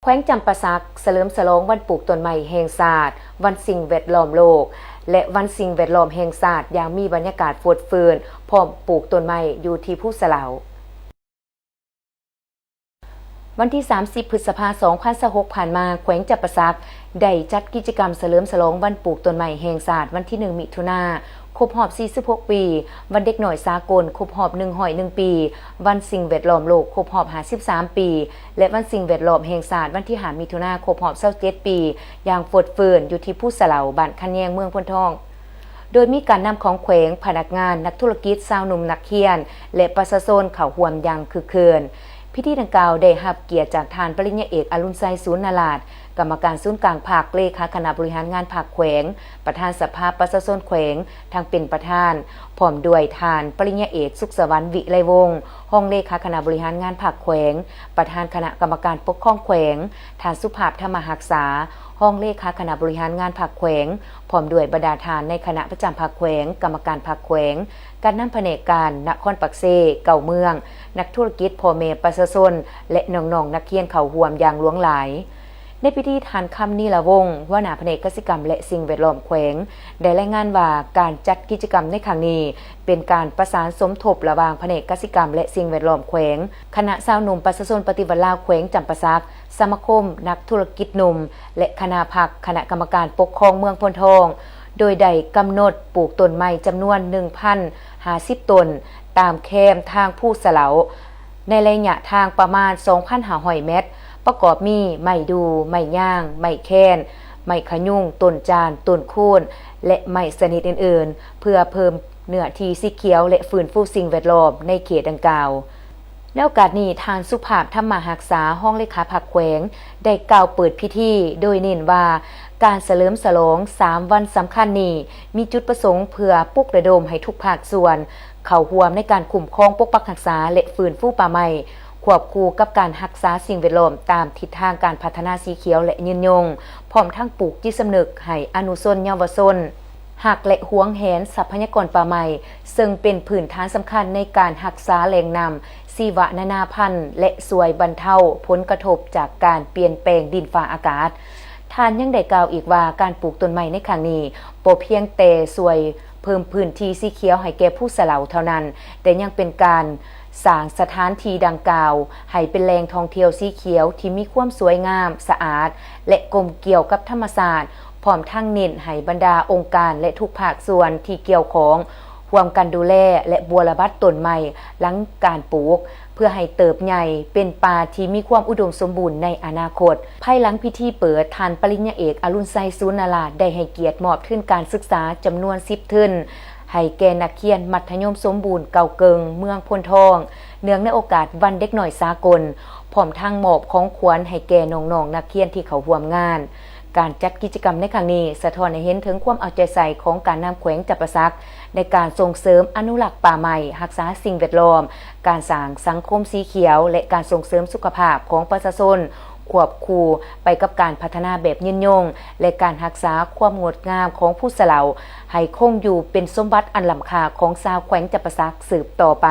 ແຂວງຈຳປາສັກສະເຫຼີມສະຫຼອງວັນປູກຕົ້ນໄມ້ແຫ່ງຊາດ, ວັນສິ່ງແວດລ້ອມໂລກ ແລະ ວັນສິ່ງແວດລ້ອມແຫ່ງຊາດ ຢ່າງມີບັນຍາກາດຟົດຟື້ນ ພ້ອມປູກຕົ້ນໄມ້ຢູ່ທີ່ພູສະເຫຼົາ. ວັນທີສາມສິບ ພຶດສະພາ ສອງພັນຊາວຫົກ ຜ່ານມາ, ແຂວງຈຳປາສັກໄດ້ຈັດກິດຈະກຳສະເຫຼີມສະຫຼອງວັນປູກຕົ້ນໄມ້ແຫ່ງຊາດ ວັນທີໜຶ່ງ ມິຖຸນາ ຄົບຮອບ ສີ່ສິບຫົກ ປີ, ວັນເດັກນ້ອຍສາກົນ ຄົບຮອບ ໜຶ່ງຮ້ອຍໜຶ່ງ ປີ, ວັນສິ່ງແວດລ້ອມໂລກ ຄົບຮອບ ຫ້າສິບສາມ ປີ ແລະ ວັນສິ່ງແວດລ້ອມແຫ່ງຊາດ ວັນທີຫ້າ ມິຖຸນາ ຄົບຮອບ ຊາວເຈັດ ປີ ຢ່າງຟົດຟື້ນ ຢູ່ທີ່ພູສະເຫຼົາ, ບ້ານຄັນແຍງ, ເມືອງໂພນທອງ. ໂດຍມີການນຳຂອງແຂວງ, ພະນັກງານ, ນັກທຸລະກິດ, ຊາວໜຸ່ມນັກຮຽນ ແລະ ປະຊາຊົນເຂົ້າຮ່ວມຢ່າງຄຶກຄື້ນ. ພິທີດັ່ງກ່າວໄດ້ຮັບກຽດຈາກທ່ານປະລິນຍາເອກ ອະລຸນໄຊ ສູນນາລາດ, ກຳມະການສູນກາງພັກ, ເລຂາຄະນະບໍລິຫານງານພັກແຂວງ, ປະທານສະພາປະຊາຊົນແຂວງ ທັງເປັນປະທານ, ພ້ອມດ້ວຍທ່ານປະລິນຍາເອກ ສຸກສະຫວັນ ວິໄລວົງ ຮອງເລຂາຄະນະບໍລິຫານງານພັກແຂວງ, ປະທານຄະນະກຳມະການປົກຄອງແຂວງ, ທ່ານ ສຸພາບ ທຳມະຮັກສາ ຮອງເລຂາຄະນະບໍລິຫານງານພັກແຂວງ, ພ້ອມດ້ວຍບັນດາທ່ານໃນຄະນະປະຈຳພັກແຂວງ, ກຳມະການພັກແຂວງ, ການນຳພະແນກການນະຄອນປາກເຊ, ເກົ້າເມືອງ, ນັກທຸລະກິດ, ພໍ່ແມ່ປະຊາຊົນ ແລະ ນ້ອງໆນັກຮຽນເຂົ້າຮ່ວມຢ່າງຫຼວງຫຼາຍ. ໃນພິທີ, ທ່ານ ຄຳ ນີລະວົງ ຫົວໜ້າພະແນກກະສິກຳ ແລະ ສິ່ງແວດລ້ອມແຂວງ ໄດ້ລາຍງານວ່າ ການຈັດກິດຈະກຳໃນຄັ້ງນີ້ ເປັນການປະສານສົມທົບລະຫວ່າງພະແນກກະສິກຳ ແລະ ສິ່ງແວດລ້ອມແຂວງ, ຄະນະຊາວໜຸ່ມປະຊາຊົນປະຕິວັດລາວແຂວງຈຳປາສັກ, ສະມາຄົມນັກທຸລະກິດໜຸ່ມ ແລະ ຄະນະພັກຄະນະກຳມະການປົກຄອງເມືອງໂພນທອງ, ໂດຍໄດ້ກຳນົດປູກຕົ້ນໄມ້ຈຳນວນ ໜຶ່ງພັນຫ້າສິບ ຕົ້ນ ຕາມແຄມທາງພູສະເຫຼົາ ໃນໄລຍະທາງປະມານ ສອງພັນຫ້າຮ້ອຍແມັດ, ປະກອບມີໄມ້ດູ່, ໄມ້ຍາງ, ໄມ້ແຄນ, ໄມ້ຂະຍຸງ, ຕົ້ນຈານ, ຕົ້ນຄູນ ແລະ ໄມ້ຊະນິດອື່ນໆ ເພື່ອເພີ່ມເນື້ອທີ່ສີຂຽວ ແລະ ຟື້ນຟູສິ່ງແວດລ້ອມໃນເຂດດັ່ງກ່າວ. ໃນໂອກາດນີ້, ທ່ານ ສຸພາບ ທຳມະຮັກສາ ຮອງເລຂາພັກແຂວງ ໄດ້ກ່າວເປີດພິທີ ໂດຍເນັ້ນວ່າ ການສະເຫຼີມສະຫຼອງສາມວັນສຳຄັນນີ້ ມີຈຸດປະສົງເພື່ອປຸກລະດົມໃຫ້ທຸກພາກສ່ວນ ເຂົ້າຮ່ວມໃນການຄຸ້ມຄອງ, ປົກປັກຮັກສາ ແລະ ຟື້ນຟູປ່າໄມ້, ຄວບຄູ່ກັບການຮັກສາສິ່ງແວດລ້ອມຕາມທິດທາງການພັດທະນາສີຂຽວ ແລະ ຍືນຍົງ, ພ້ອມທັງປູກຈິດສຳນຶກໃຫ້ອະນຸຊົນເຍົາວະຊົນຮັກ ແລະ ຫວງແຫນຊັບພະຍາກອນປ່າໄມ້, ເຊິ່ງເປັນພື້ນຖານສຳຄັນໃນການຮັກສາແຫຼ່ງນ້ຳຊີວະນານາພັນ ແລະ ຊ່ວຍບັນເທົາຜົນກະທົບຈາກການປ່ຽນແປງດິນຟ້າອາກາດ. ທ່ານຍັງໄດ້ກ່າວອີກວ່າ ການປູກຕົ້ນໄມ້ໃນຄັ້ງນີ້ ບໍ່ພຽງແຕ່ຊ່ວຍເພີ່ມພື້ນທີ່ສີຂຽວໃຫ້ແກ່ພູສະເຫຼົາເທົ່ານັ້ນ, ແຕ່ຍັງເປັນການສ້າງສະຖານທີ່ດັ່ງກ່າວໃຫ້ເປັນແຫຼ່ງທ່ອງທ່ຽວສີຂຽວທີ່ມີຄວາມສວຍງາມ, ສະອາດ ແລະ ກົມກ່ຽວກັບທຳມະຊາດ, ພ້ອມທັງເນັ້ນໃຫ້ບັນດາອົງການ ແລະ ທຸກພາກສ່ວນທີ່ກ່ຽວຂ້ອງ ຮ່ວມກັນດູແລ ແລະ ບົວລະບັດຕົ້ນໄມ້ຫຼັງການປູກ ເພື່ອໃຫ້ເຕີບໃຫຍ່ເປັນປ່າທີ່ມີຄວາມອຸດົມສົມບູນໃນອະນາຄົດ. ພາຍຫຼັງພິທີເປີດ, ທ່ານປະລິນຍາເອກ ອະລຸນໄຊ ສູນນາລາດ ໄດ້ໃຫ້ກຽດມອບທຶນການສຶກສາຈຳນວນສິບທຶນ ໃຫ້ແກ່ນັກຮຽນມັດທະຍົມສົມບູນເກົ່າເກິ່ງເມືອງໂພນທອງ ເນື່ອງໃນໂອກາດວັນເດັກນ້ອຍສາກົນ, ພ້ອມທັງມອບຂອງຂວັນໃຫ້ແກ່ນ້ອງໆນັກຮຽນທີ່ເຂົ້າຮ່ວມງານ. ການຈັດກິດຈະກຳໃນຄັ້ງນີ້ ສະທ້ອນໃຫ້ເຫັນເຖິງຄວາມເອົາໃຈໃສ່ຂອງການນຳແຂວງຈຳປາສັກ ໃນການສົ່ງເສີມອະນຸລັກປ່າໄມ້, ຮັກສາສິ່ງແວດລ້ອມ, ການສ້າງສັງຄົມສີຂຽວ ແລະ ການສົ່ງເສີມສຸຂະພາບຂອງປະຊາຊົນ, ຄວບຄູ່ໄປກັບການພັດທະນາແບບຍືນຍົງ ແລະ ການຮັກສາຄວາມງົດງາມຂອງພູສະເຫຼົາ ໃຫ້ຄົງຢູ່ເປັນສົມບັດອັນລ້ຳຄ່າຂອງຊາວແຂວງຈຳປາສັກສືບຕໍ່ໄປ.